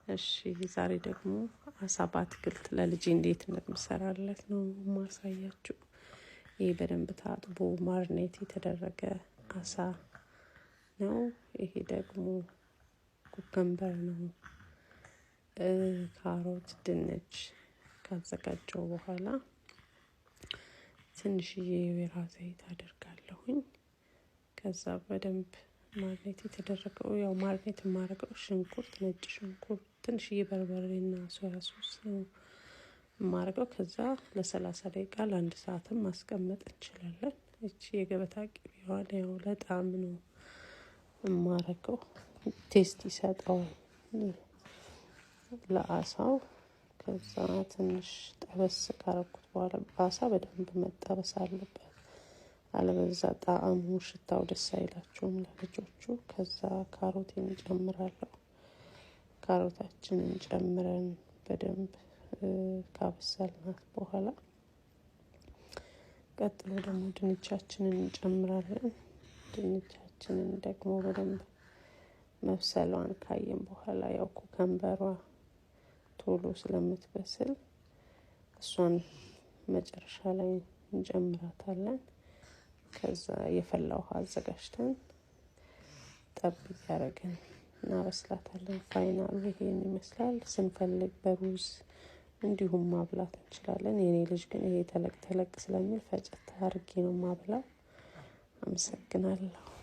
እሺ ዛሬ ደግሞ አሳ በአትክልት ለልጄ እንዴት እንደምሰራለት ነው ማሳያችሁ። ይህ በደንብ ታጥቦ marinate የተደረገ አሳ ነው። ይሄ ደግሞ cucumber ነው፣ ካሮት፣ ድንች ካዘጋጀው በኋላ ትንሽዬ የወይራ ዘይት አደርጋለሁኝ። ከዛ በደንብ marinate የተደረገው ያው marinate የማደርገው ሽንኩርት፣ ነጭ ሽንኩርት፣ ትንሽዬ በርበሬና soya sauce ነው የማደርገው። ከዛ ለ30 ደቂቃ ለአንድ ሰዓትም ማስቀመጥ እንችላለን። እቺ የገበታ ቅቤዋን ያው ለጣዕም ነው የማረገው፣ taste ይሰጠዋል ለአሳው። ከዛ ትንሽ ጠበስ ካረኩት በኋላ አሳ በደንብ መጠበስ አለበት፣ አለበዛ ጣዕሙ ሽታው ደስ አይላቸውም ለልጆቹ። ከዛ ካሮቴን እጨምራለሁ። ካሮታችንን ጨምረን በደንብ ካበሰልናት በኋላ ቀጥሎ ደግሞ ድንቻችንን እንጨምራለን። ድንቻችንን ደግሞ በደንብ መብሰሏን ካየን በኋላ ያው cucumber ሯ ቶሎ ስለምትበስል እሷን መጨረሻ ላይ እንጨምራታለን። ከዛ የፈላ ውሃ አዘጋጅተን ጠብ እያደረግን እናበስላታለን። Final ኡ ይሄን ይመስላል። ስንፈልግ በሩዝ እንዲሁም ማብላት እንችላለን። የኔ ልጅ ግን ይሄ ተለቅ ተለቅ ስለሚል ፈጨት አድርጌ ነው ማብላው። አመሰግናለሁ።